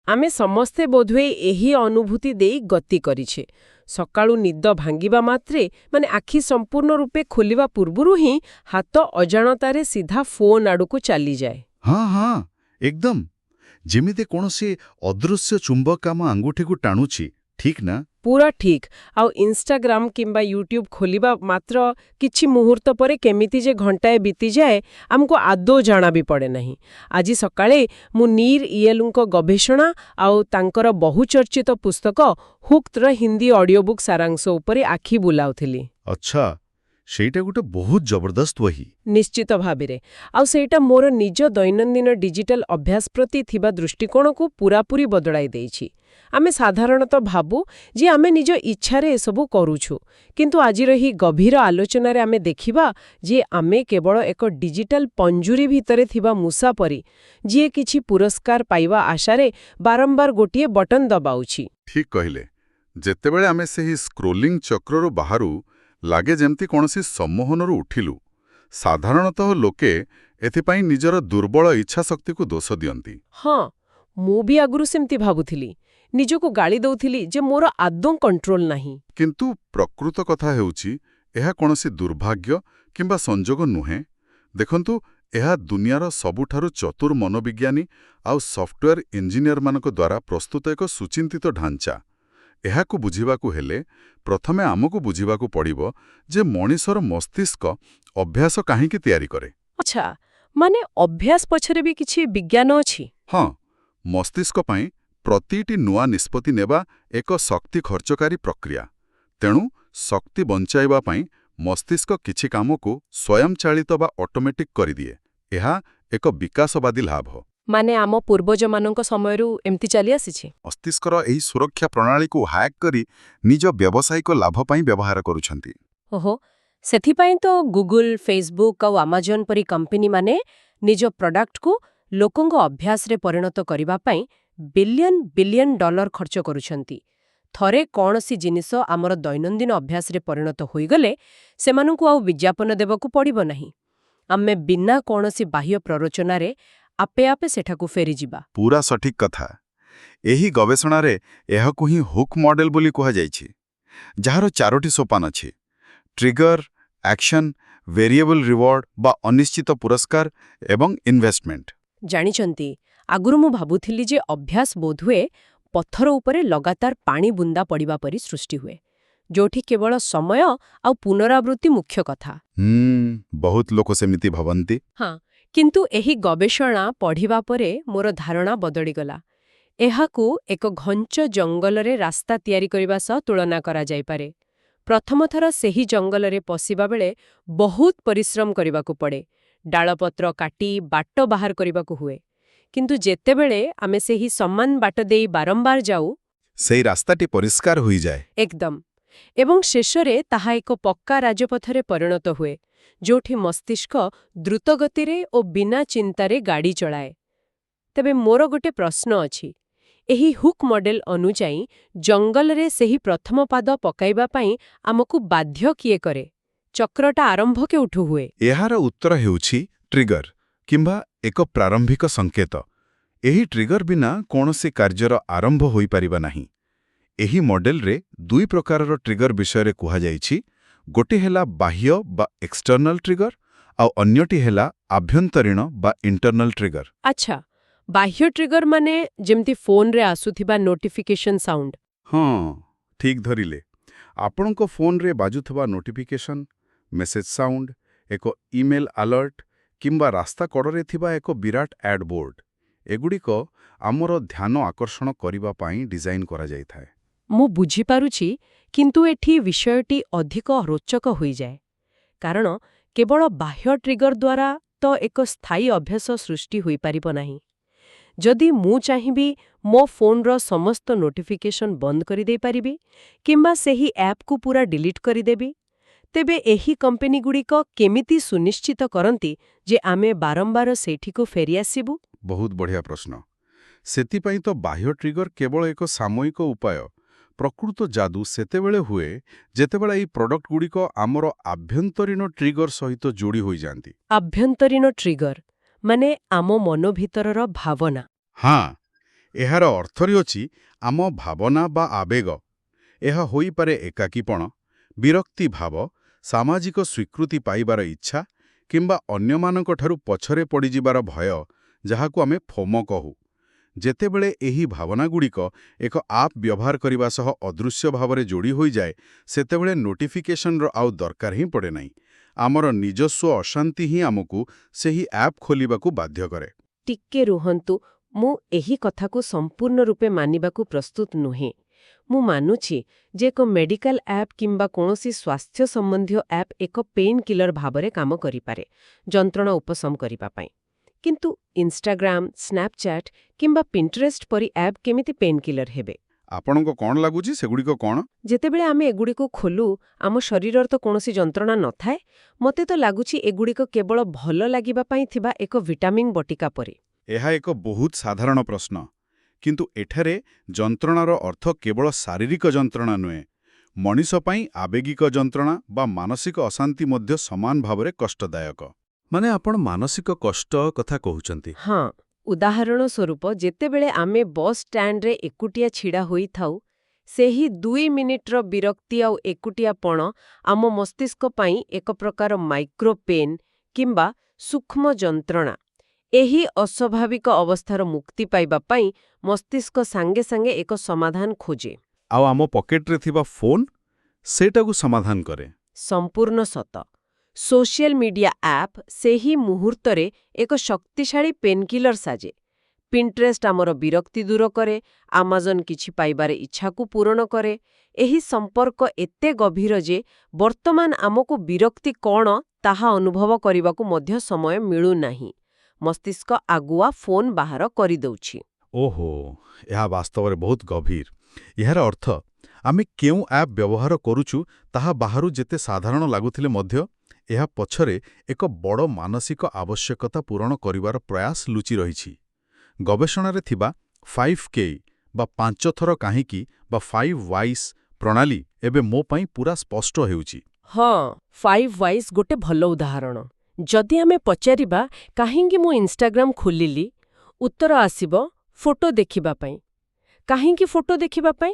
ଆମେ ସମସ୍ତେ ବୋଧହୁଏ ଏହି ଅନୁଭୂତି ଦେଇ ଗତି କରିଛେ। ସକାଳୁ ନିଦ ଭାଙ୍ଗିବା ମାତ୍ରେ, ମାନେ ଆଖି ସମ୍ପୂର୍ଣ୍ଣ ରୂପେ ଖୋଲିବା ପୂର୍ବରୁ ହିଁ ହାତ ଅଜାଣତାରେ ସିଧା ଫୋନ୍ ଆଡ଼କୁ ଚାଲିଯାଏ। ହଁ ହଁ ଏକଦମ। ଯେମିତି କୌଣସି ଅଦୃଶ୍ୟ ଚୁମ୍ବକ ଆମ ଆଙ୍ଗୁଠିକୁ ଟାଣୁଛି, ଠିକ୍ ନା? ପୁରା ଠିକ୍। ଆଉ ଇନଷ୍ଟାଗ୍ରାମ କିମ୍ବା ୟୁଟ୍ୟୁବ ଖୋଲିବା ମାତ୍ର କିଛି ମୁହୂର୍ତ୍ତ ପରେ କେମିତି ଯେ ଘଣ୍ଟାଏ ବିତିଯାଏ, ଆମକୁ ଆଦୌ ଜଣା ବି ପଡ଼େ ନାହିଁ। ଆଜି ସକାଳେ ମୁଁ ନିର୍ ଇଏଲୁଙ୍କ ଗବେଷଣା ଆଉ ତାଙ୍କର ବହୁଚର୍ଚ୍ଚିତ ପୁସ୍ତକ ହୁକ୍ଡର ହିନ୍ଦୀ ଅଡିଓ ବୁକ୍ ସାରାଂଶ ଉପରେ ଆଖି ବୁଲାଉଥିଲି। ଆଚ୍ଛା, ସେଇଟା ଗୋଟେ ବହୁତ ଜବରଦସ୍ତ ବହି। ନିଶ୍ଚିତ ଭାବରେ। ଆଉ ସେଇଟା ମୋର ନିଜ ଦୈନନ୍ଦିନ ଡିଜିଟାଲ ଅଭ୍ୟାସ ପ୍ରତି ଥିବା ଦୃଷ୍ଟିକୋଣକୁ ପୂରାପୂରି ବଦଳାଇ ଦେଇଛି। ଆମେ ସାଧାରଣତଃ ଭାବୁ ଯେ ଆମେ ନିଜ ଇଚ୍ଛାରେ ଏସବୁ କରୁଛୁ, କିନ୍ତୁ ଆଜିର ଏହି ଗଭୀର ଆଲୋଚନାରେ ଆମେ ଦେଖିବା ଯେ ଆମେ କେବଳ ଏକ ଡିଜିଟାଲ ପଞ୍ଜୁରୀ ଭିତରେ ଥିବା ମୂଷା ପରି, ଯିଏ କିଛି ପୁରସ୍କାର ପାଇବା ଆଶାରେ ବାରମ୍ବାର ଗୋଟିଏ ବଟନ ଦବାଉଛି। ଠିକ୍ କହିଲେ। ଯେତେବେଳେ ଆମେ ସେହି ସ୍କ୍ରୋଲିଂ ଚକ୍ରରୁ ବାହାରୁ, ଲାଗେ ଯେମିତି କୌଣସି ସମ୍ମୋହନରୁ ଉଠିଲୁ। ସାଧାରଣତଃ ଲୋକେ ଏଥିପାଇଁ ନିଜର ଦୁର୍ବଳ ଇଚ୍ଛାଶକ୍ତିକୁ ଦୋଷ ଦିଅନ୍ତି। ହଁ, ମୁଁ ବି ଆଗରୁ ସେମିତି ଭାବୁଥିଲି। ନିଜକୁ ଗାଳି ଦଉଥିଲି ଯେ ମୋର ଆଦୌ କଣ୍ଟ୍ରୋଲ ନାହିଁ। କିନ୍ତୁ ପ୍ରକୃତ କଥା ହେଉଛି, ଏହା କୌଣସି ଦୁର୍ଭାଗ୍ୟ କିମ୍ବା ସଂଯୋଗ ନୁହେଁ। ଦେଖନ୍ତୁ, ଏହା ଦୁନିଆର ସବୁଠାରୁ ଚତୁର ମନୋବିଜ୍ଞାନୀ ଆଉ ସଫ୍ଟୱେୟାର ଇଞ୍ଜିନିୟରମାନଙ୍କ ଦ୍ୱାରା ପ୍ରସ୍ତୁତ ଏକ ସୁଚିନ୍ତିତ ଢାଞ୍ଚା। ଏହାକୁ ବୁଝିବାକୁ ହେଲେ ପ୍ରଥମେ ଆମକୁ ବୁଝିବାକୁ ପଡ଼ିବ ଯେ ମଣିଷର ମସ୍ତିଷ୍କ ଅଭ୍ୟାସ କାହିଁକି ତିଆରି କରେ। ଆଚ୍ଛା, ମାନେ ଅଭ୍ୟାସ ପଛରେ ବି କିଛି ବିଜ୍ଞାନ ଅଛି? ହଁ, ମସ୍ତିଷ୍କ ପାଇଁ ପ୍ରତିଟି ନୂଆ ନିଷ୍ପତ୍ତି ନେବା ଏକ ଶକ୍ତି ଖର୍ଚ୍ଚକାରୀ ପ୍ରକ୍ରିୟା। ତେଣୁ ଶକ୍ତି ବଞ୍ଚାଇବା ପାଇଁ ମସ୍ତିଷ୍କ କିଛି କାମକୁ ସ୍ୱୟଂଚାଳିତ ବା ଅଟୋମେଟିକ୍ କରିଦିଏ। ଏହା ଏକ ବିକାଶବାଦୀ ଲାଭ। ମାନେ ଆମ ପୂର୍ବଜମାନଙ୍କ ସମୟରୁ ଏମିତି ଚାଲି ଆସିଛି? ମସ୍ତିଷ୍କର ଏହି ସୁରକ୍ଷା ପ୍ରଣାଳୀକୁ ହ୍ୟାକ୍ କରି ନିଜ ବ୍ୟବସାୟିକ ଲାଭ ପାଇଁ ବ୍ୟବହାର କରୁଛନ୍ତି। ଓହୋ, ସେଥିପାଇଁ ତ ଗୁଗୁଲ, ଫେସବୁକ୍ ଆଉ ଆମାଜନ ପରି କମ୍ପାନୀମାନେ ନିଜ ପ୍ରଡକ୍ଟକୁ ଲୋକଙ୍କ ଅଭ୍ୟାସରେ ପରିଣତ କରିବା ପାଇଁ ବିଲିୟନ ବିଲିୟନ ଡଲାର ଖର୍ଚ୍ଚ କରୁଛନ୍ତି। ଥରେ କୌଣସି ଜିନିଷ ଆମର ଦୈନନ୍ଦିନ ଅଭ୍ୟାସରେ ପରିଣତ ହୋଇଗଲେ, ସେମାନଙ୍କୁ ଆଉ ବିଜ୍ଞାପନ ଦେବାକୁ ପଡ଼ିବ ନାହିଁ। ଆମେ ବିନା କୌଣସି ବାହ୍ୟ ପ୍ରରୋଚନାରେ ଆପେ ଆପେ ସେଠାକୁ ଫେରିଯିବା। ପୁରା ସଠିକ୍ କଥା। ଏହି ଗବେଷଣାରେ ଏହାକୁ ହିଁ ହୁକ୍ ମଡେଲ ବୋଲି କୁହାଯାଇଛି, ଯାହାର ଚାରୋଟି ସୋପାନ ଅଛି: ଟ୍ରିଗର, ଆକ୍ସନ୍, ଭେରିଏବଲ୍ ରିୱାର୍ଡ ବା ଅନିଶ୍ଚିତ ପୁରସ୍କାର ଏବଂ ଇନଭେଷ୍ଟମେଣ୍ଟ। ଜାଣିଛନ୍ତି, ଆଗରୁ ମୁଁ ଭାବୁଥିଲି ଯେ ଅଭ୍ୟାସ ବୋଧହୁଏ ପଥର ଉପରେ ଲଗାତାର ପାଣି ବୁନ୍ଦା ପଡ଼ିବା ପରି ସୃଷ୍ଟି ହୁଏ, ଯୋଉଠି କେବଳ ସମୟ ଆଉ ପୁନରାବୃତ୍ତି ମୁଖ୍ୟ କଥା। ବହୁତ ଲୋକ ସେମିତି ଭାବନ୍ତି। ହଁ, କିନ୍ତୁ ଏହି ଗବେଷଣା ପଢ଼ିବା ପରେ ମୋର ଧାରଣା ବଦଳିଗଲା। ଏହାକୁ ଏକ ଘଞ୍ଚ ଜଙ୍ଗଲରେ ରାସ୍ତା ତିଆରି କରିବା ସହ ତୁଳନା କରାଯାଇପାରେ। ପ୍ରଥମ ଥର ସେହି ଜଙ୍ଗଲରେ ପଶିବା ବେଳେ ବହୁତ ପରିଶ୍ରମ କରିବାକୁ ପଡ଼େ। ଡାଳପତ୍ର କାଟି ବାଟ ବାହାର କରିବାକୁ ହୁଏ। କିନ୍ତୁ ଯେତେବେଳେ ଆମେ ସେହି ସମାନ ବାଟ ଦେଇ ବାରମ୍ବାର ଯାଉ, ସେଇ ରାସ୍ତାଟି ପରିଷ୍କାର ହୋଇଯାଏ। ଏକଦମ। ଏବଂ ଶେଷରେ ତାହା ଏକ ପକ୍କା ରାଜପଥରେ ପରିଣତ ହୁଏ, ଯୋଉଠି ମସ୍ତିଷ୍କ ଦ୍ରୁତଗତିରେ ଓ ବିନା ଚିନ୍ତାରେ ଗାଡ଼ି ଚଳାଏ। ତେବେ ମୋର ଗୋଟେ ପ୍ରଶ୍ନ ଅଛି। ଏହି ହୁକ୍ ମଡେଲ ଅନୁଯାୟୀ ଜଙ୍ଗଲରେ ସେହି ପ୍ରଥମ ପାଦ ପକାଇବା ପାଇଁ ଆମକୁ ବାଧ୍ୟ କିଏ କରେ? ଚକ୍ରଟା ଆରମ୍ଭ କେଉଁଠୁ ହୁଏ? ଏହାର ଉତ୍ତର ହେଉଛି ଟ୍ରିଗର କିମ୍ବା ଏକ ପ୍ରାରମ୍ଭିକ ସଂକେତ। ଏହି ଟ୍ରିଗର ବିନା କୌଣସି କାର୍ଯ୍ୟର ଆରମ୍ଭ ହୋଇପାରିବ ନାହିଁ। ଏହି ମଡେଲରେ ଦୁଇ ପ୍ରକାରର ଟ୍ରିଗର ବିଷୟରେ କୁହାଯାଇଛି। ଗୋଟିଏ ହେଲା ବାହ୍ୟ ବା ଏକ୍ସଟର୍ନାଲ ଟ୍ରିଗର ଆଉ ଅନ୍ୟଟି ହେଲା ଆଭ୍ୟନ୍ତରୀଣ ବା ଇଣ୍ଟରନାଲ ଟ୍ରିଗର। ଆଚ୍ଛା, ବାହ୍ୟ ଟ୍ରିଗର ମାନେ ଯେମିତି ଫୋନରେ ଆସୁଥିବା ନୋଟିଫିକେସନ ସାଉଣ୍ଡ? ହଁ, ଠିକ୍ ଧରିଲେ। ଆପଣଙ୍କ ଫୋନରେ ବାଜୁଥିବା ନୋଟିଫିକେସନ, ମେସେଜ ସାଉଣ୍ଡ, ଏକ ଇମେଲ୍ ଆଲର୍ଟ କିମ୍ବା ରାସ୍ତା କଡ଼ରେ ଥିବା ଏକ ବିରାଟ ଆଡ୍ ବୋର୍ଡ, ଏଗୁଡ଼ିକ ଆମର ଧ୍ୟାନ ଆକର୍ଷଣ କରିବା ପାଇଁ ଡିଜାଇନ୍ କରାଯାଇଥାଏ। ମୁଁ ବୁଝିପାରୁଛି, କିନ୍ତୁ ଏଠି ବିଷୟଟି ଅଧିକ ରୋଚକ ହୋଇଯାଏ, କାରଣ କେବଳ ବାହ୍ୟ ଟ୍ରିଗର ଦ୍ୱାରା ତ ଏକ ସ୍ଥାୟୀ ଅଭ୍ୟାସ ସୃଷ୍ଟି ହୋଇପାରିବ ନାହିଁ। ଯଦି ମୁଁ ଚାହିଁବି, ମୋ ଫୋନ୍ର ସମସ୍ତ ନୋଟିଫିକେସନ ବନ୍ଦ କରିଦେଇପାରିବି କିମ୍ବା ସେହି ଆପ୍କୁ ପୂରା ଡିଲିଟ୍ କରିଦେବି। ତେବେ ଏହି କମ୍ପାନୀଗୁଡ଼ିକ କେମିତି ସୁନିଶ୍ଚିତ କରନ୍ତି ଯେ ଆମେ ବାରମ୍ବାର ସେଇଠିକୁ ଫେରିଆସିବୁ? ବହୁତ ବଢ଼ିଆ ପ୍ରଶ୍ନ। ସେଥିପାଇଁ ତ ବାହ୍ୟ ଟ୍ରିଗର କେବଳ ଏକ ସାମୟିକ ଉପାୟ। ପ୍ରକୃତ ଯାଦୁ ସେତେବେଳେ ହୁଏ, ଯେତେବେଳେ ଏହି ପ୍ରଡକ୍ଟଗୁଡ଼ିକ ଆମର ଆଭ୍ୟନ୍ତରୀଣ ଟ୍ରିଗର ସହିତ ଯୋଡ଼ି ହୋଇଯାଆନ୍ତି। ଆଭ୍ୟନ୍ତରୀଣ ଟ୍ରିଗର ମାନେ ଆମ ମନ ଭିତରର ଭାବନା? ହଁ, ଏହାର ଅର୍ଥ ହେଉଛି ଆମ ଭାବନା ବା ଆବେଗ। ଏହା ହୋଇପାରେ ଏକାକୀପଣ, ବିରକ୍ତି ଭାବ, ସାମାଜିକ ସ୍ୱୀକୃତି ପାଇବାର ଇଚ୍ଛା କିମ୍ବା ଅନ୍ୟମାନଙ୍କଠାରୁ ପଛରେ ପଡ଼ିଯିବାର ଭୟ, ଯାହାକୁ ଆମେ ଫୋମୋ କହୁ। ଯେତେବେଳେ ଏହି ଭାବନାଗୁଡ଼ିକ ଏକ ଆପ୍ ବ୍ୟବହାର କରିବା ସହ ଅଦୃଶ୍ୟ ଭାବରେ ଯୋଡ଼ି ହୋଇଯାଏ, ସେତେବେଳେ ନୋଟିଫିକେସନର ଆଉ ଦରକାର ହିଁ ପଡ଼େ ନାହିଁ। ଆମର ନିଜସ୍ୱ ଅଶାନ୍ତି ହିଁ ଆମକୁ ସେହି ଆପ୍ ଖୋଲିବାକୁ ବାଧ୍ୟ କରେ। ଟିକେ ରୁହନ୍ତୁ, ମୁଁ ଏହି କଥାକୁ ସମ୍ପୂର୍ଣ୍ଣ ରୂପେ ମାନିବାକୁ ପ୍ରସ୍ତୁତ ନୁହେଁ। ମୁଁ ମାନୁଛି ଯେ ଏକ ମେଡିକାଲ ଆପ୍ କିମ୍ବା କୌଣସି ସ୍ୱାସ୍ଥ୍ୟ ସମ୍ବନ୍ଧୀୟ ଆପ୍ ଏକ ପେନ୍ କିଲର ଭାବରେ କାମ କରିପାରେ, ଯନ୍ତ୍ରଣା ଉପଶମ କରିବା ପାଇଁ। କିନ୍ତୁ ଇନଷ୍ଟାଗ୍ରାମ, ସ୍ନାପଚାଟ୍ କିମ୍ବା ପିଣ୍ଟରେଷ୍ଟ ପରି ଆପ୍ କେମିତି ପେନ୍ କିଲର ହେବେ? ଆପଣଙ୍କୁ କ'ଣ ଲାଗୁଛି ସେଗୁଡ଼ିକ କ'ଣ? ଯେତେବେଳେ ଆମେ ଏଗୁଡ଼ିକୁ ଖୋଲୁ, ଆମ ଶରୀରର ତ କୌଣସି ଯନ୍ତ୍ରଣା ନଥାଏ। ମୋତେ ତ ଲାଗୁଛି ଏଗୁଡ଼ିକ କେବଳ ଭଲ ଲାଗିବା ପାଇଁ ଥିବା ଏକ ଭିଟାମିନ୍ ବଟିକା ପରି। ଏହା ଏକ ବହୁତ ସାଧାରଣ ପ୍ରଶ୍ନ। କିନ୍ତୁ ଏଠାରେ ଯନ୍ତ୍ରଣାର ଅର୍ଥ କେବଳ ଶାରୀରିକ ଯନ୍ତ୍ରଣା ନୁହେଁ। ମଣିଷ ପାଇଁ ଆବେଗିକ ଯନ୍ତ୍ରଣା ବା ମାନସିକ ଅଶାନ୍ତି ମଧ୍ୟ ସମାନ ଭାବରେ କଷ୍ଟଦାୟକ। ମାନେ ଆପଣ ମାନସିକ କଷ୍ଟ କଥା କହୁଛନ୍ତି। ହଁ, ଉଦାହରଣ ସ୍ୱରୂପ ଯେତେବେଳେ ଆମେ ବସ୍ ଷ୍ଟାଣ୍ଡରେ ଏକୁଟିଆ ଛିଡ଼ା ହୋଇଥାଉ, ସେହି 2 ମିନିଟ୍ର ବିରକ୍ତି ଆଉ ଏକୁଟିଆପଣ ଆମ ମସ୍ତିଷ୍କ ପାଇଁ ଏକ ପ୍ରକାର ମାଇକ୍ରୋପେନ୍ କିମ୍ବା ସୂକ୍ଷ୍ମ ଯନ୍ତ୍ରଣା। ଏହି ଅସ୍ୱାଭାବିକ ଅବସ୍ଥାର ମୁକ୍ତି ପାଇବା ପାଇଁ ମସ୍ତିଷ୍କ ସାଙ୍ଗେ ସାଙ୍ଗେ ଏକ ସମାଧାନ ଖୋଜେ। ଆଉ ଆମ ପକେଟରେ ଥିବା ଫୋନ୍ ସେଇଟାକୁ ସମାଧାନ କରେ। ସମ୍ପୂର୍ଣ୍ଣ ସତ। ସୋସିଆଲ ମିଡିଆ ଆପ୍ ସେହି ମୁହୂର୍ତ୍ତରେ ଏକ ଶକ୍ତିଶାଳୀ ପେନ୍କିଲର ସାଜେ। ପିଣ୍ଟରେଷ୍ଟ ଆମର ବିରକ୍ତି ଦୂର କରେ, ଆମାଜନ କିଛି ପାଇବାର ଇଚ୍ଛାକୁ ପୂରଣ କରେ। ଏହି ସମ୍ପର୍କ ଏତେ ଗଭୀର ଯେ ବର୍ତ୍ତମାନ ଆମକୁ ବିରକ୍ତି କ'ଣ ତାହା ଅନୁଭବ କରିବାକୁ ମଧ୍ୟ ସମୟ ମିଳୁନାହିଁ। ମସ୍ତିଷ୍କ ଆଗୁଆ ଫୋନ୍ ବାହାର କରିଦେଉଛି। ଓହୋ, ଏହା ବାସ୍ତବରେ ବହୁତ ଗଭୀର। ଏହାର ଅର୍ଥ ଆମେ କେଉଁ ଆପ୍ ବ୍ୟବହାର କରୁଛୁ ତାହା ବାହାରୁ ଯେତେ ସାଧାରଣ ଲାଗୁଥିଲେ ମଧ୍ୟ ଏହା ପଛରେ ଏକ ବଡ଼ ମାନସିକ ଆବଶ୍ୟକତା ପୂରଣ କରିବାର ପ୍ରୟାସ ଲୁଚି ରହିଛି। ଗବେଷଣାରେ ଥିବା 5K ବା ପାଞ୍ଚ ଥର କାହିଁକି ବା ଫାଇଭ୍ ହ୍ୱାଇସ୍ ପ୍ରଣାଳୀ ଏବେ ମୋ ପାଇଁ ପୂରା ସ୍ପଷ୍ଟ ହେଉଛି। ହଁ, ଫାଇଭ୍ ହ୍ୱାଇସ୍ ଗୋଟେ ଭଲ ଉଦାହରଣ। ଯଦି ଆମେ ପଚାରିବା, କାହିଁକି ମୁଁ ଇନଷ୍ଟାଗ୍ରାମ ଖୋଲିଲି, ଉତ୍ତର ଆସିବ ଫଟୋ ଦେଖିବା ପାଇଁ। କାହିଁକି ଫଟୋ ଦେଖିବା ପାଇଁ?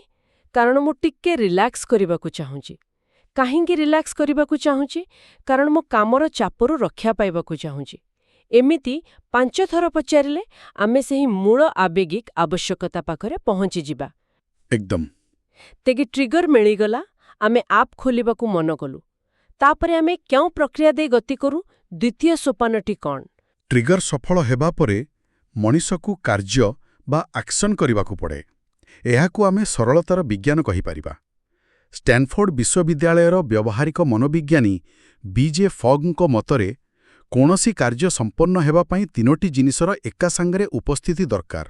କାରଣ ମୁଁ ଟିକେ ରିଲାକ୍ସ କରିବାକୁ ଚାହୁଁଛି। କାହିଁକି ରିଲାକ୍ସ କରିବାକୁ ଚାହୁଁଛି? କାରଣ ମୁଁ କାମର ଚାପରୁ ରକ୍ଷା ପାଇବାକୁ ଚାହୁଁଛି। ଏମିତି ପାଞ୍ଚ ଥର ପଚାରିଲେ ଆମେ ସେହି ମୂଳ ଆବେଗିକ ଆବଶ୍ୟକତା ପାଖରେ ପହଞ୍ଚିଯିବା। ଏକଦମ। ତେବେ ଟ୍ରିଗର ମିଳିଗଲା, ଆମେ ଆପ୍ ଖୋଲିବାକୁ ମନ କଲୁ। ତାପରେ ଆମେ କେଉଁ ପ୍ରକ୍ରିୟା ଦେଇ ଗତି କରୁ? ଦ୍ୱିତୀୟ ସୋପାନଟି କ'ଣ? ଟ୍ରିଗର ସଫଳ ହେବା ପରେ ମଣିଷକୁ କାର୍ଯ୍ୟ ବା ଆକ୍ସନ୍ କରିବାକୁ ପଡ଼େ। ଏହାକୁ ଆମେ ସରଳତାର ବିଜ୍ଞାନ କହିପାରିବା। ଷ୍ଟାନଫୋର୍ଡ ବିଶ୍ୱବିଦ୍ୟାଳୟର ବ୍ୟବହାରିକ ମନୋବିଜ୍ଞାନୀ ବି.ଜେ. ଫଗ୍ଙ୍କ ମତରେ କୌଣସି କାର୍ଯ୍ୟ ସମ୍ପନ୍ନ ହେବା ପାଇଁ ତିନୋଟି ଜିନିଷର ଏକା ସାଙ୍ଗରେ ଉପସ୍ଥିତି ଦରକାର: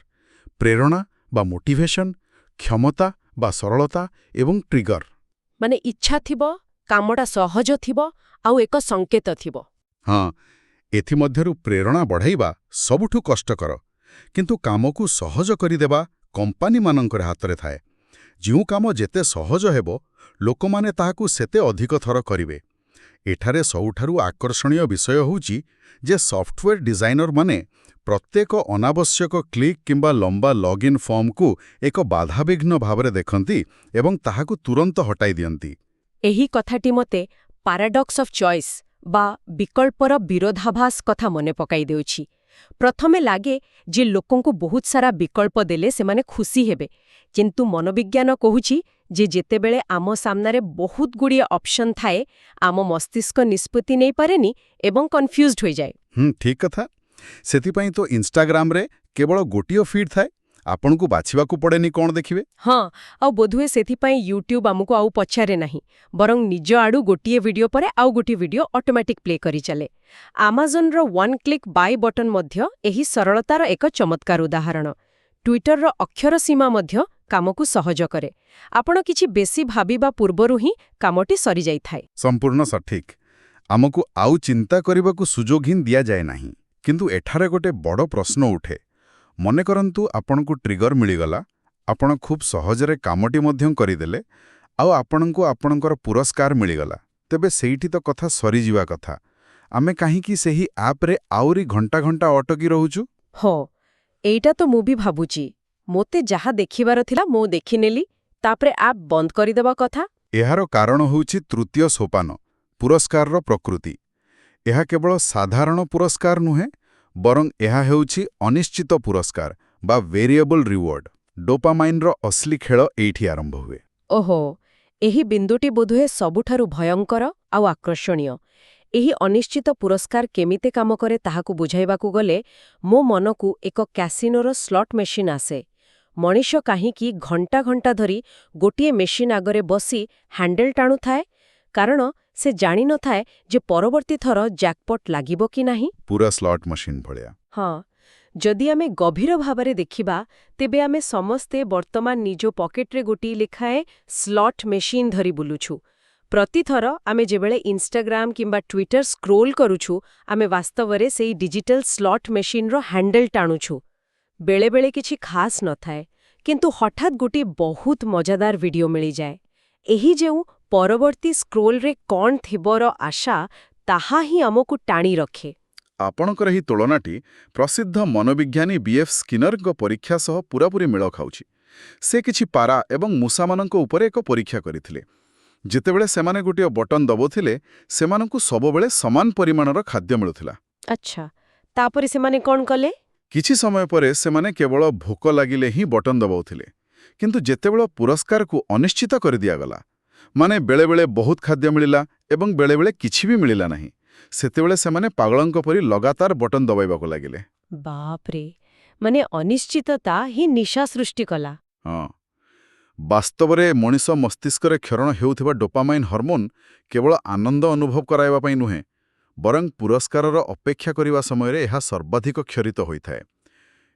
ପ୍ରେରଣା ବା ମୋଟିଭେସନ୍, କ୍ଷମତା ବା ସରଳତା ଏବଂ ଟ୍ରିଗର। ମାନେ ଇଚ୍ଛା ଥିବ, କାମଟା ସହଜ ଥିବ ଆଉ ଏକ ସଂକେତ ଥିବ। ହଁ, ଏଥିମଧ୍ୟରୁ ପ୍ରେରଣା ବଢ଼ାଇବା ସବୁଠୁ କଷ୍ଟକର। କିନ୍ତୁ କାମକୁ ସହଜ କରିଦେବା କମ୍ପାନୀମାନଙ୍କର ହାତରେ ଥାଏ। ଯେଉଁ କାମ ଯେତେ ସହଜ ହେବ, ଲୋକମାନେ ତାହାକୁ ସେତେ ଅଧିକ ଥର କରିବେ। ଏଠାରେ ସବୁଠାରୁ ଆକର୍ଷଣୀୟ ବିଷୟ ହେଉଛି ଯେ ସଫ୍ଟୱେର୍ ଡିଜାଇନରମାନେ ପ୍ରତ୍ୟେକ ଅନାବଶ୍ୟକ କ୍ଲିକ୍ କିମ୍ବା ଲମ୍ବା ଲଗ୍ଇନ୍ ଫର୍ମକୁ ଏକ ବାଧାବିଘ୍ନ ଭାବରେ ଦେଖନ୍ତି ଏବଂ ତାହାକୁ ତୁରନ୍ତ ହଟାଇ ଦିଅନ୍ତି। ଏହି କଥାଟି ମୋତେ ପାରାଡକ୍ସ ଅଫ୍ ଚଏସ୍ ବା ବିକଳ୍ପର ବିରୋଧାଭାସ କଥା ମନେ ପକାଇ ଦେଉଛି। ପ୍ରଥମେ ଲାଗେ ଯେ ଲୋକଙ୍କୁ ବହୁତ ସାରା ବିକଳ୍ପ ଦେଲେ ସେମାନେ ଖୁସି ହେବେ, କିନ୍ତୁ ମନୋବିଜ୍ଞାନ କହୁଛି ଯେ ଯେତେବେଳେ ଆମ ସାମ୍ନାରେ ବହୁତ ଗୁଡ଼ିଏ ଅପସନ୍ ଥାଏ, ଆମ ମସ୍ତିଷ୍କ ନିଷ୍ପତ୍ତି ନେଇପାରେନି ଏବଂ କନଫ୍ୟୁଜ୍ଡ ହୋଇଯାଏ। ଠିକ୍ କଥା। ସେଥିପାଇଁ ତ ଇନଷ୍ଟାଗ୍ରାମରେ କେବଳ ଗୋଟିଏ ଫିଡ୍ ଥାଏ, ଆପଣଙ୍କୁ ବାଛିବାକୁ ପଡ଼େନି କ'ଣ ଦେଖିବେ। ହଁ, ଆଉ ବୋଧହୁଏ ସେଥିପାଇଁ ୟୁଟ୍ୟୁବ୍ ଆମକୁ ଆଉ ପଚାରେ ନାହିଁ, ବରଂ ନିଜ ଆଡ଼ୁ ଗୋଟିଏ ଭିଡିଓ ପରେ ଆଉ ଗୋଟିଏ ଭିଡିଓ ଅଟୋମେଟିକ୍ ପ୍ଲେ କରିଚାଲେ। ଆମାଜନର ୱାନ୍ କ୍ଲିକ୍ ବାଇ ବଟନ୍ ମଧ୍ୟ ଏହି ସରଳତାର ଏକ ଚମତ୍କାର ଉଦାହରଣ। ଟ୍ୱିଟରର ଅକ୍ଷର ସୀମା ମଧ୍ୟ କାମକୁ ସହଜ କରେ। ଆପଣ କିଛି ବେଶୀ ଭାବିବା ପୂର୍ବରୁ ହିଁ କାମଟି ସରିଯାଇଥାଏ। ସମ୍ପୂର୍ଣ୍ଣ ସଠିକ୍। ଆମକୁ ଆଉ ଚିନ୍ତା କରିବାକୁ ସୁଯୋଗ ହିଁ ଦିଆଯାଏ ନାହିଁ। କିନ୍ତୁ ଏଠାରେ ଗୋଟେ ବଡ଼ ପ୍ରଶ୍ନ ଉଠେ। ମନେ କରନ୍ତୁ ଆପଣଙ୍କୁ ଟ୍ରିଗର ମିଳିଗଲା, ଆପଣ ଖୁବ୍ ସହଜରେ କାମଟି ମଧ୍ୟ କରିଦେଲେ ଆଉ ଆପଣଙ୍କୁ ଆପଣଙ୍କର ପୁରସ୍କାର ମିଳିଗଲା। ତେବେ ସେଇଠି ତ କଥା ସରିଯିବା କଥା। ଆମେ କାହିଁକି ସେହି ଆପ୍ରେ ଆହୁରି ଘଣ୍ଟା ଘଣ୍ଟା ଅଟକି ରହୁଛୁ? ହଁ, ଏଇଟା ତ ମୁଁ ବି ଭାବୁଛି। ମୋତେ ଯାହା ଦେଖିବାର ଥିଲା ମୁଁ ଦେଖିନେଲି, ତାପରେ ଆପ୍ ବନ୍ଦ କରିଦେବା କଥା? ଏହାର କାରଣ ହେଉଛି ତୃତୀୟ ସୋପାନ, ପୁରସ୍କାରର ପ୍ରକୃତି। ଏହା କେବଳ ସାଧାରଣ ପୁରସ୍କାର ନୁହେଁ, ବରଂ ଏହା ହେଉଛି ଅନିଶ୍ଚିତ ପୁରସ୍କାର ବା ଭେରିଏବଲ୍ ରିୱାର୍ଡ। ଡୋପାମାଇନ୍ର ଅସଲି ଖେଳ ଏଇଠି ଆରମ୍ଭ ହୁଏ। ଓହୋ, ଏହି ବିନ୍ଦୁଟି ବୋଧହୁଏ ସବୁଠାରୁ ଭୟଙ୍କର ଆଉ ଆକର୍ଷଣୀୟ। ଏହି ଅନିଶ୍ଚିତ ପୁରସ୍କାର କେମିତି କାମ କରେ ତାହାକୁ ବୁଝାଇବାକୁ ଗଲେ ମୋ ମନକୁ ଏକ କ୍ୟାସିନୋର ସ୍ଲଟ୍ ମେସିନ୍ ଆସେ। ମଣିଷ କାହିଁକି ଘଣ୍ଟା ଘଣ୍ଟା ଧରି ଗୋଟିଏ ମେସିନ୍ ଆଗରେ ବସି ହ୍ୟାଣ୍ଡେଲ ଟାଣୁଥାଏ? କାରଣ ସେ ଜାଣିନଥାଏ ଯେ ପରବର୍ତ୍ତୀ ଥର ଜ୍ୟାକପଟ୍ ଲାଗିବ କି ନାହିଁ। ପୁରା ସ୍ଲଟ୍ ମେସିନ୍ ଭଳିଆ। ହଁ, ଯଦି ଆମେ ଗଭୀର ଭାବରେ ଦେଖିବା, ତେବେ ଆମେ ସମସ୍ତେ ବର୍ତ୍ତମାନ ନିଜ ପକେଟରେ ଗୋଟିଏ ଲେଖାଏଁ ସ୍ଲଟ୍ ମେସିନ୍ ଧରି ବୁଲୁଛୁ। ପ୍ରତିଥର ଆମେ ଯେବେଳେ ଇନଷ୍ଟାଗ୍ରାମ କିମ୍ବା ଟ୍ୱିଟର ସ୍କ୍ରୋଲ୍ କରୁଛୁ, ଆମେ ବାସ୍ତବରେ ସେଇ ଡିଜିଟାଲ ସ୍ଲଟ୍ ମେସିନ୍ର ହ୍ୟାଣ୍ଡେଲ ଟାଣୁଛୁ। ବେଳେବେଳେ କିଛି ଖାସ୍ ନଥାଏ, କିନ୍ତୁ ହଠାତ୍ ଗୋଟିଏ ବହୁତ ମଜାଦାର ଭିଡିଓ ମିଳିଯାଏ। ଏହି ଯେଉଁ ପରବର୍ତ୍ତୀ ସ୍କ୍ରୋଲରେ କ'ଣ ଥିବର ଆଶା, ତାହା ହିଁ ଆମକୁ ଟାଣି ରଖେ। ଆପଣଙ୍କର ଏହି ତୁଳନାଟି ପ୍ରସିଦ୍ଧ ମନୋବିଜ୍ଞାନୀ ବି.ଏଫ୍ ସ୍କିନରଙ୍କ ପରୀକ୍ଷା ସହ ପୂରାପୂରି ମେଳ ଖାଉଛି। ସେ କିଛି ପାରା ଏବଂ ମୂଷାମାନଙ୍କ ଉପରେ ଏକ ପରୀକ୍ଷା କରିଥିଲେ। ଯେତେବେଳେ ସେମାନେ ଗୋଟିଏ ବଟନ୍ ଦବାଉଥିଲେ, ସେମାନଙ୍କୁ ସବୁବେଳେ ସମାନ ପରିମାଣର ଖାଦ୍ୟ ମିଳୁଥିଲା। ଆଚ୍ଛା, ତାପରେ ସେମାନେ କ'ଣ କଲେ? କିଛି ସମୟ ପରେ ସେମାନେ କେବଳ ଭୋକ ଲାଗିଲେ ହିଁ ବଟନ୍ ଦବାଉଥିଲେ। କିନ୍ତୁ ଯେତେବେଳେ ପୁରସ୍କାରକୁ ଅନିଶ୍ଚିତ କରିଦିଆଗଲା, ମାନେ ବେଳେବେଳେ ବହୁତ ଖାଦ୍ୟ ମିଳିଲା ଏବଂ ବେଳେବେଳେ କିଛି ବି ମିଳିଲା ନାହିଁ, ସେତେବେଳେ ସେମାନେ ପାଗଳଙ୍କ ପରି ଲଗାତାର ବଟନ୍ ଦବାଇବାକୁ ଲାଗିଲେ। ବାପରେ, ମାନେ ଅନିଶ୍ଚିତତା ହିଁ ନିଶା ସୃଷ୍ଟି କଲା। ହଁ, ବାସ୍ତବରେ ମଣିଷ ମସ୍ତିଷ୍କରେ କ୍ଷରଣ ହେଉଥିବା ଡୋପାମାଇନ୍ ହର୍ମୋନ୍ କେବଳ ଆନନ୍ଦ ଅନୁଭବ କରାଇବା ପାଇଁ ନୁହେଁ, ବରଂ ପୁରସ୍କାରର ଅପେକ୍ଷା କରିବା ସମୟରେ ଏହା ସର୍ବାଧିକ କ୍ଷରିତ ହୋଇଥାଏ।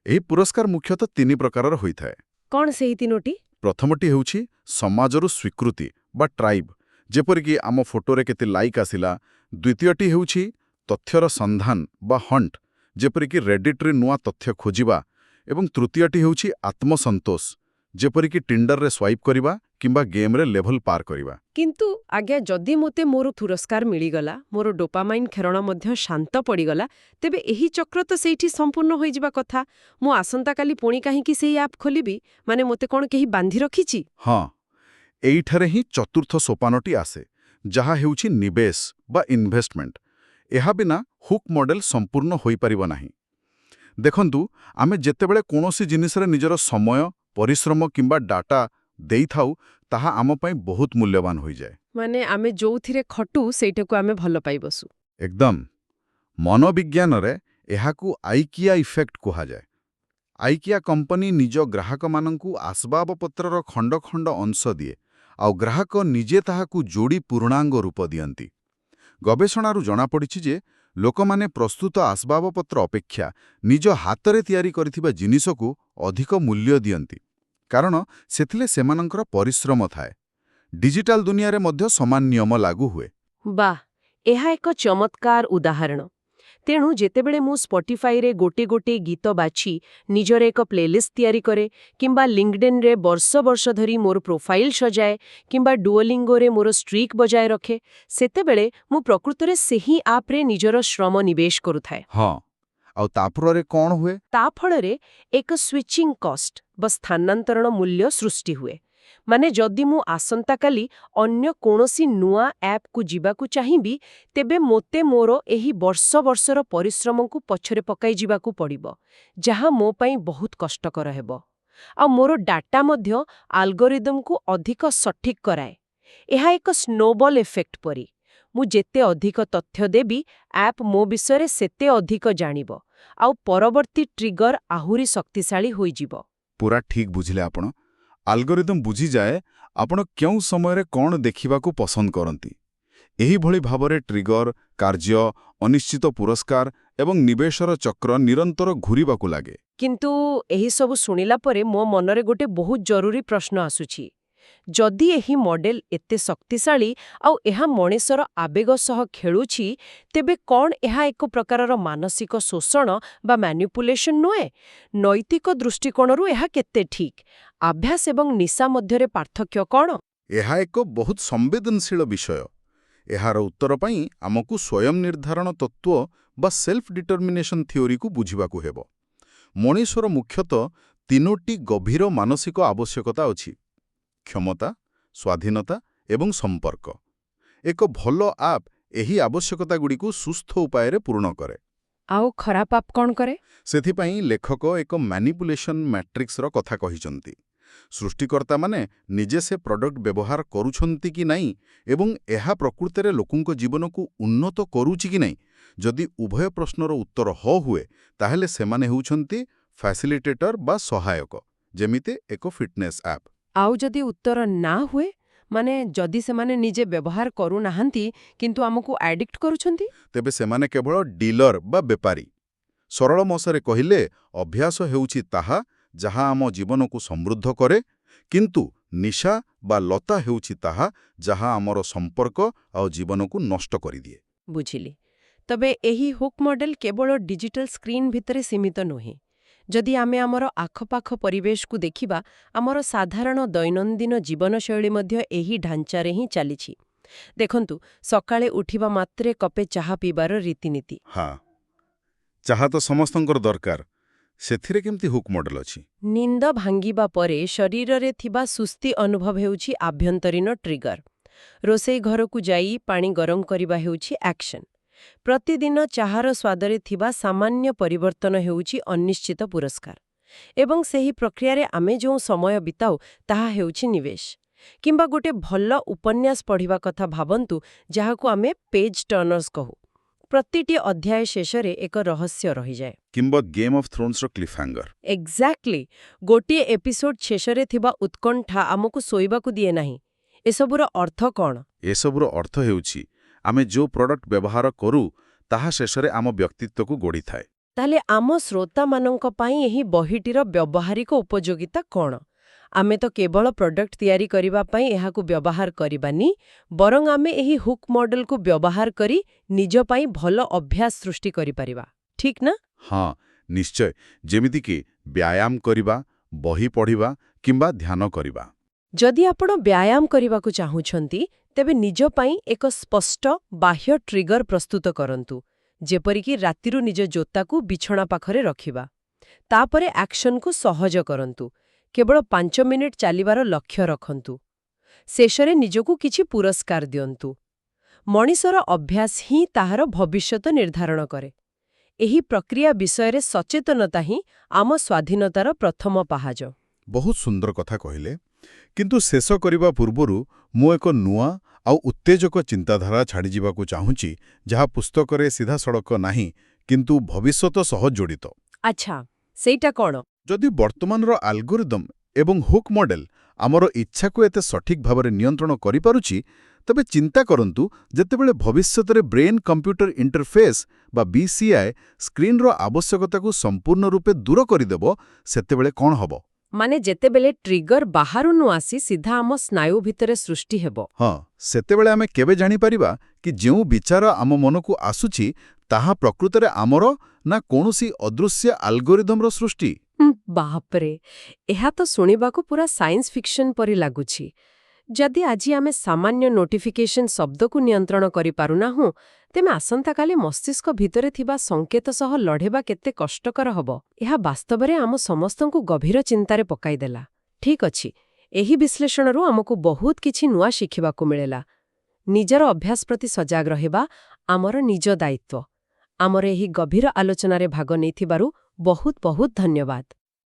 ଏହି ପୁରସ୍କାର ମୁଖ୍ୟତଃ ତିନି ପ୍ରକାରର ହୋଇଥାଏ। କ'ଣ ସେହି ତିନୋଟି? ପ୍ରଥମଟି ହେଉଛି ସମାଜରୁ ସ୍ୱୀକୃତି ବା ଟ୍ରାଇବ୍, ଯେପରିକି ଆମ ଫଟୋରେ କେତେ ଲାଇକ୍ ଆସିଲା। ଦ୍ୱିତୀୟଟି ହେଉଛି ତଥ୍ୟର ସନ୍ଧାନ ବା ହଣ୍ଟ, ଯେପରିକି ରେଡିଟ୍ରେ ନୂଆ ତଥ୍ୟ ଖୋଜିବା। ଏବଂ ତୃତୀୟଟି ହେଉଛି ଆତ୍ମସନ୍ତୋଷ, ଯେପରିକି ଟିଣ୍ଡରରେ ସ୍ୱାଇପ୍ କରିବା କିମ୍ବା ଗେମ୍ରେ ଲେଭଲ୍ ପାର କରିବା। କିନ୍ତୁ ଆଜ୍ଞା, ଯଦି ମୋତେ ମୋର ପୁରସ୍କାର ମିଳିଗଲା, ମୋର ଡୋପାମାଇନ୍ କ୍ଷରଣ ମଧ୍ୟ ଶାନ୍ତ ପଡ଼ିଗଲା, ତେବେ ଏହି ଚକ୍ର ତ ସେଇଠି ସମ୍ପୂର୍ଣ୍ଣ ହୋଇଯିବା କଥା। ମୁଁ ଆସନ୍ତାକାଲି ପୁଣି କାହିଁକି ସେଇ ଆପ୍ ଖୋଲିବି? ମାନେ ମୋତେ କ'ଣ କେହି ବାନ୍ଧି ରଖିଛି? ହଁ, ଏଇଠାରେ ହିଁ ଚତୁର୍ଥ ସୋପାନଟି ଆସେ, ଯାହା ହେଉଛି ନିବେଶ ବା ଇନଭେଷ୍ଟମେଣ୍ଟ। ଏହା ବିନା ହୁକ୍ ମଡେଲ ସମ୍ପୂର୍ଣ୍ଣ ହୋଇପାରିବ ନାହିଁ। ଦେଖନ୍ତୁ, ଆମେ ଯେତେବେଳେ କୌଣସି ଜିନିଷରେ ନିଜର ସମୟ, ପରିଶ୍ରମ କିମ୍ବା ଡାଟା ଦେଇଥାଉ, ତାହା ଆମ ପାଇଁ ବହୁତ ମୂଲ୍ୟବାନ ହୋଇଯାଏ। ମାନେ ଆମେ ଯୋଉଥିରେ ଖଟୁ, ସେଇଟାକୁ ଆମେ ଭଲ ପାଇ ବସୁ। ଏକଦମ। ମନୋବିଜ୍ଞାନରେ ଏହାକୁ ଆଇକିଆ ଇଫେକ୍ଟ କୁହାଯାଏ। ଆଇକିଆ କମ୍ପାନୀ ନିଜ ଗ୍ରାହକମାନଙ୍କୁ ଆସବାବପତ୍ରର ଖଣ୍ଡ ଖଣ୍ଡ ଅଂଶ ଦିଏ, ଆଉ ଗ୍ରାହକ ନିଜେ ତାହାକୁ ଯୋଡ଼ି ପୂର୍ଣ୍ଣାଙ୍ଗ ରୂପ ଦିଅନ୍ତି। ଗବେଷଣାରୁ ଜଣାପଡ଼ିଛି ଯେ ଲୋକମାନେ ପ୍ରସ୍ତୁତ ଆସବାବପତ୍ର ଅପେକ୍ଷା ନିଜ ହାତରେ ତିଆରି କରିଥିବା ଜିନିଷକୁ ଅଧିକ ମୂଲ୍ୟ ଦିଅନ୍ତି, କାରଣ ସେଥିରେ ସେମାନଙ୍କର ପରିଶ୍ରମ ଥାଏ। ଡିଜିଟାଲ ଦୁନିଆରେ ମଧ୍ୟ ସମାନ ନିୟମ ଲାଗୁ ହୁଏ। ବାଃ, ଏହା ଏକ ଚମତ୍କାର ଉଦାହରଣ। ତେଣୁ ଯେତେବେଳେ ମୁଁ ସ୍ପଟିଫାଇରେ ଗୋଟେ ଗୋଟେ ଗୀତ ବାଛି ନିଜର ଏକ ପ୍ଲେଲିଷ୍ଟ ତିଆରି କରେ, କିମ୍ବା ଲିଙ୍କଡିନ୍ରେ ବର୍ଷ ବର୍ଷ ଧରି ମୋର ପ୍ରୋଫାଇଲ୍ ସଜାଏ, କିମ୍ବା ଡୁଓଲିଙ୍ଗୋରେ ମୋର ଷ୍ଟ୍ରିକ୍ ବଜାୟ ରଖେ, ସେତେବେଳେ ମୁଁ ପ୍ରକୃତରେ ସେହି ଆପ୍ରେ ନିଜର ଶ୍ରମ ନିବେଶ କରୁଥାଏ। ହଁ, ଆଉ ତାପରେ କ'ଣ ହୁଏ? ତା ଫଳରେ ଏକ ସୁଇଚିଂ କଷ୍ଟ ବା ସ୍ଥାନାନ୍ତରଣ ମୂଲ୍ୟ ସୃଷ୍ଟି ହୁଏ। ମାନେ ଯଦି ମୁଁ ଆସନ୍ତାକାଲି ଅନ୍ୟ କୌଣସି ନୂଆ ଆପ୍କୁ ଯିବାକୁ ଚାହିଁବି, ତେବେ ମୋତେ ମୋର ଏହି ବର୍ଷ ବର୍ଷର ପରିଶ୍ରମକୁ ପଛରେ ପକାଇ ଯିବାକୁ ପଡ଼ିବ, ଯାହା ମୋ ପାଇଁ ବହୁତ କଷ୍ଟକର ହେବ। ଆଉ ମୋର ଡାଟା ମଧ୍ୟ ଆଲଗୋରିଦମକୁ ଅଧିକ ସଠିକ୍ କରାଏ। ଏହା ଏକ ସ୍ନୋବଲ୍ ଇଫେକ୍ଟ ପରି। ମୁଁ ଯେତେ ଅଧିକ ତଥ୍ୟ ଦେବି, ଆପ୍ ମୋ ବିଷୟରେ ସେତେ ଅଧିକ ଜାଣିବ ଆଉ ପରବର୍ତ୍ତୀ ଟ୍ରିଗର ଆହୁରି ଶକ୍ତିଶାଳୀ ହୋଇଯିବ। ପୁରା ଠିକ୍ ବୁଝିଲେ ଆପଣ। ଆଲଗୋରିଦମ୍ ବୁଝିଯାଏ ଆପଣ କେଉଁ ସମୟରେ କ'ଣ ଦେଖିବାକୁ ପସନ୍ଦ କରନ୍ତି। ଏହିଭଳି ଭାବରେ ଟ୍ରିଗର, କାର୍ଯ୍ୟ, ଅନିଶ୍ଚିତ ପୁରସ୍କାର ଏବଂ ନିବେଶର ଚକ୍ର ନିରନ୍ତର ଘୂରିବାକୁ ଲାଗେ। କିନ୍ତୁ ଏହିସବୁ ଶୁଣିଲା ପରେ ମୋ ମନରେ ଗୋଟେ ବହୁତ ଜରୁରୀ ପ୍ରଶ୍ନ ଆସୁଛି। ଯଦି ଏହି ମଡେଲ ଏତେ ଶକ୍ତିଶାଳୀ ଆଉ ଏହା ମଣିଷର ଆବେଗ ସହ ଖେଳୁଛି, ତେବେ କ'ଣ ଏହା ଏକ ପ୍ରକାରର ମାନସିକ ଶୋଷଣ ବା ମ୍ୟାନିପୁଲେସନ ନୁହେଁ? ନୈତିକ ଦୃଷ୍ଟିକୋଣରୁ ଏହା କେତେ ଠିକ୍? ଅଭ୍ୟାସ ଏବଂ ନିଶା ମଧ୍ୟରେ ପାର୍ଥକ୍ୟ କ'ଣ? ଏହା ଏକ ବହୁତ ସମ୍ବେଦନଶୀଳ ବିଷୟ। ଏହାର ଉତ୍ତର ପାଇଁ ଆମକୁ ସ୍ୱୟଂ ନିର୍ଦ୍ଧାରଣ ତତ୍ତ୍ୱ ବା ସେଲ୍ଫ ଡିଟର୍ମିନେସନ ଥିଓରିକୁ ବୁଝିବାକୁ ହେବ। ମଣିଷର ମୁଖ୍ୟତଃ ତିନୋଟି ଗଭୀର ମାନସିକ ଆବଶ୍ୟକତା ଅଛି: କ୍ଷମତା, ସ୍ୱାଧୀନତା ଏବଂ ସମ୍ପର୍କ। ଏକ ଭଲ ଆପ୍ ଏହି ଆବଶ୍ୟକତାଗୁଡ଼ିକୁ ସୁସ୍ଥ ଉପାୟରେ ପୂରଣ କରେ। ଆଉ ଖରାପ ଆପ୍ କ'ଣ କରେ? ସେଥିପାଇଁ ଲେଖକ ଏକ ମ୍ୟାନିପୁଲେସନ୍ ମ୍ୟାଟ୍ରିକ୍ସର କଥା କହିଛନ୍ତି। ସୃଷ୍ଟିକର୍ତ୍ତାମାନେ ନିଜେ ସେ ପ୍ରଡକ୍ଟ ବ୍ୟବହାର କରୁଛନ୍ତି କି ନାହିଁ ଏବଂ ଏହା ପ୍ରକୃତରେ ଲୋକଙ୍କ ଜୀବନକୁ ଉନ୍ନତ କରୁଛି କି ନାହିଁ, ଯଦି ଉଭୟ ପ୍ରଶ୍ନର ଉତ୍ତର ହଁ ହୁଏ, ତାହେଲେ ସେମାନେ ହେଉଛନ୍ତି ଫ୍ୟାସିଲିଟେଟର ବା ସହାୟକ, ଯେମିତି ଏକ ଫିଟନେସ୍ ଆପ୍। ଆଉ ଯଦି ଉତ୍ତର ନା ହୁଏ, ମାନେ ଯଦି ସେମାନେ ନିଜେ ବ୍ୟବହାର କରୁନାହାନ୍ତି କିନ୍ତୁ ଆମକୁ ଆଡିକ୍ଟ କରୁଛନ୍ତି? ତେବେ ସେମାନେ କେବଳ ଡିଲର ବା ବେପାରୀ। ସରଳ ଭାଷାରେ କହିଲେ, ଅଭ୍ୟାସ ହେଉଛି ତାହା ଯାହା ଆମ ଜୀବନକୁ ସମୃଦ୍ଧ କରେ, କିନ୍ତୁ ନିଶା ବା ଲତା ହେଉଛି ତାହା ଯାହା ଆମର ସମ୍ପର୍କ ଆଉ ଜୀବନକୁ ନଷ୍ଟ କରିଦିଏ। ବୁଝିଲି। ତବେ ଏହି ହୁକ୍ ମଡେଲ କେବଳ ଡିଜିଟାଲ ସ୍କ୍ରିନ୍ ଭିତରେ ସୀମିତ ନୁହେଁ। ଯଦି ଆମେ ଆମର ଆଖପାଖ ପରିବେଶକୁ ଦେଖିବା, ଆମର ସାଧାରଣ ଦୈନନ୍ଦିନ ଜୀବନଶୈଳୀ ମଧ୍ୟ ଏହି ଢାଞ୍ଚାରେ ହିଁ ଚାଲିଛି। ଦେଖନ୍ତୁ, ସକାଳେ ଉଠିବା ମାତ୍ରେ କପେ ଚାହା ପିଇବାର ରୀତିନୀତି। ହଁ, ଚାହା ତ ସମସ୍ତଙ୍କର ଦରକାର। ସେଥିରେ କେମିତି ହୁକ୍ ମଡେଲ ଅଛି? ନିନ୍ଦ ଭାଙ୍ଗିବା ପରେ ଶରୀରରେ ଥିବା ସୁସ୍ତି ଅନୁଭବ ହେଉଛି ଆଭ୍ୟନ୍ତରୀଣ ଟ୍ରିଗର। ରୋଷେଇ ଘରକୁ ଯାଇ ପାଣି ଗରମ କରିବା ହେଉଛି ଆକ୍ସନ୍। ପ୍ରତିଦିନ ଚାହାର ସ୍ୱାଦରେ ଥିବା ସାମାନ୍ୟ ପରିବର୍ତ୍ତନ ହେଉଛି ଅନିଶ୍ଚିତ ପୁରସ୍କାର। ଏବଂ ସେହି ପ୍ରକ୍ରିୟାରେ ଆମେ ଯେଉଁ ସମୟ ବିତାଉ, ତାହା ହେଉଛି ନିବେଶ। କିମ୍ବା ଗୋଟେ ଭଲ ଉପନ୍ୟାସ ପଢ଼ିବା କଥା ଭାବନ୍ତୁ, ଯାହାକୁ ଆମେ ପେଜ୍ ଟର୍ନର୍ସ କହୁ। ପ୍ରତିଟି ଅଧ୍ୟାୟ ଶେଷରେ ଏକ ରହସ୍ୟ ରହିଯାଏ। କିମ୍ବା ଗେମ୍ ଅଫ୍ ଥ୍ରୋନ୍ସର କ୍ଲିଫ୍ହାଙ୍ଗର। ଏକ୍ଜାକ୍ଟଲି। ଗୋଟିଏ ଏପିସୋଡ୍ ଶେଷରେ ଥିବା ଉତ୍କଣ୍ଠା ଆମକୁ ଶୋଇବାକୁ ଦିଏ ନାହିଁ। ଏସବୁର ଅର୍ଥ କ'ଣ? ଏସବୁର ଅର୍ଥ ହେଉଛି, ଆମେ ଯେଉଁ ପ୍ରଡକ୍ଟ ବ୍ୟବହାର କରୁ, ତାହା ଶେଷରେ ଆମ ବ୍ୟକ୍ତିତ୍ୱକୁ ଗଢ଼ିଥାଏ। ତାହେଲେ ଆମ ଶ୍ରୋତାମାନଙ୍କ ପାଇଁ ଏହି ବହିଟିର ବ୍ୟବହାରିକ ଉପଯୋଗିତା କ'ଣ? ଆମେ ତ କେବଳ ପ୍ରଡକ୍ଟ ତିଆରି କରିବା ପାଇଁ ଏହାକୁ ବ୍ୟବହାର କରିବାନି, ବରଂ ଆମେ ଏହି ହୁକ୍ ମଡେଲକୁ ବ୍ୟବହାର କରି ନିଜ ପାଇଁ ଭଲ ଅଭ୍ୟାସ ସୃଷ୍ଟି କରିପାରିବା, ଠିକ୍ ନା? ହଁ, ନିଶ୍ଚୟ। ଯେମିତିକି ବ୍ୟାୟାମ କରିବା, ବହି ପଢ଼ିବା କିମ୍ବା ଧ୍ୟାନ କରିବା। ଯଦି ଆପଣ ବ୍ୟାୟାମ କରିବାକୁ ଚାହୁଁଛନ୍ତି, ତେବେ ନିଜ ପାଇଁ ଏକ ସ୍ପଷ୍ଟ ବାହ୍ୟ ଟ୍ରିଗର ପ୍ରସ୍ତୁତ କରନ୍ତୁ, ଯେପରିକି ରାତିରୁ ନିଜ ଜୋତାକୁ ବିଛଣା ପାଖରେ ରଖିବା। ତାପରେ ଆକ୍ସନକୁ ସହଜ କରନ୍ତୁ। କେବଳ 5 ମିନିଟ୍ ଚାଲିବାର ଲକ୍ଷ୍ୟ ରଖନ୍ତୁ। ଶେଷରେ ନିଜକୁ କିଛି ପୁରସ୍କାର ଦିଅନ୍ତୁ। ମଣିଷର ଅଭ୍ୟାସ ହିଁ ତାହାର ଭବିଷ୍ୟତ ନିର୍ଦ୍ଧାରଣ କରେ। ଏହି ପ୍ରକ୍ରିୟା ବିଷୟରେ ସଚେତନତା ହିଁ ଆମ ସ୍ୱାଧୀନତାର ପ୍ରଥମ ପାହାଚ। ବହୁତ ସୁନ୍ଦର କଥା କହିଲେ। କିନ୍ତୁ ଶେଷ କରିବା ପୂର୍ବରୁ ମୁଁ ଏକ ନୂଆ ଆଉ ଉତ୍ତେଜକ ଚିନ୍ତାଧାରା ଛାଡ଼ିଯିବାକୁ ଚାହୁଁଛି, ଯାହା ପୁସ୍ତକରେ ସିଧାସଳଖ ନାହିଁ, କିନ୍ତୁ ଭବିଷ୍ୟତ ସହ ଜଡ଼ିତ। ଆଚ୍ଛା, ସେଇଟା କ'ଣ? ଯଦି ବର୍ତ୍ତମାନର ଆଲଗୋରିଦମ୍ ଏବଂ ହୁକ୍ ମଡେଲ ଆମର ଇଚ୍ଛାକୁ ଏତେ ସଠିକ୍ ଭାବରେ ନିୟନ୍ତ୍ରଣ କରିପାରୁଛି, ତେବେ ଚିନ୍ତା କରନ୍ତୁ, ଯେତେବେଳେ ଭବିଷ୍ୟତରେ ବ୍ରେନ୍ କମ୍ପ୍ୟୁଟର ଇଣ୍ଟରଫେସ୍ ବା ବିସିଆଇ ସ୍କ୍ରିନ୍ର ଆବଶ୍ୟକତାକୁ ସମ୍ପୂର୍ଣ୍ଣ ରୂପେ ଦୂର କରିଦେବ, ସେତେବେଳେ କ'ଣ ହେବ? ମାନେ ଯେତେବେଳେ ଟ୍ରିଗର ବାହାରୁ ନ ଆସି ସିଧା ଆମ ସ୍ନାୟୁ ଭିତରେ ସୃଷ୍ଟି ହେବ? ହଁ, ସେତେବେଳେ ଆମେ କେବେ ଜାଣିପାରିବା କି ଯେଉଁ ବିଚାର ଆମ ମନକୁ ଆସୁଛି, ତାହା ପ୍ରକୃତରେ ଆମର ନା କୌଣସି ଅଦୃଶ୍ୟ ଆଲଗୋରିଦମର ସୃଷ୍ଟି? ବାପରେ, ଏହା ତ ଶୁଣିବାକୁ ପୁରା ସାଇନ୍ସ ଫିକ୍ସନ ପରି ଲାଗୁଛି। ଯଦି ଆଜି ଆମେ ସାମାନ୍ୟ ନୋଟିଫିକେସନ ଶବ୍ଦକୁ ନିୟନ୍ତ୍ରଣ କରିପାରୁନାହୁଁ, ତେବେ ଆସନ୍ତାକାଲି ମସ୍ତିଷ୍କ ଭିତରେ ଥିବା ସଂକେତ ସହ ଲଢ଼ିବା କେତେ କଷ୍ଟକର ହେବ। ଏହା ବାସ୍ତବରେ ଆମ ସମସ୍ତଙ୍କୁ ଗଭୀର ଚିନ୍ତାରେ ପକାଇଦେଲା। ଠିକ୍ ଅଛି, ଏହି ବିଶ୍ଳେଷଣରୁ ଆମକୁ ବହୁତ କିଛି ନୂଆ ଶିଖିବାକୁ ମିଳିଲା। ନିଜର ଅଭ୍ୟାସ ପ୍ରତି ସଜାଗ ରହିବା ଆମର ନିଜ ଦାୟିତ୍ୱ। ଆମର ଏହି ଗଭୀର ଆଲୋଚନାରେ ଭାଗ ନେଇଥିବାରୁ ବହୁତ ବହୁତ ଧନ୍ୟବାଦ।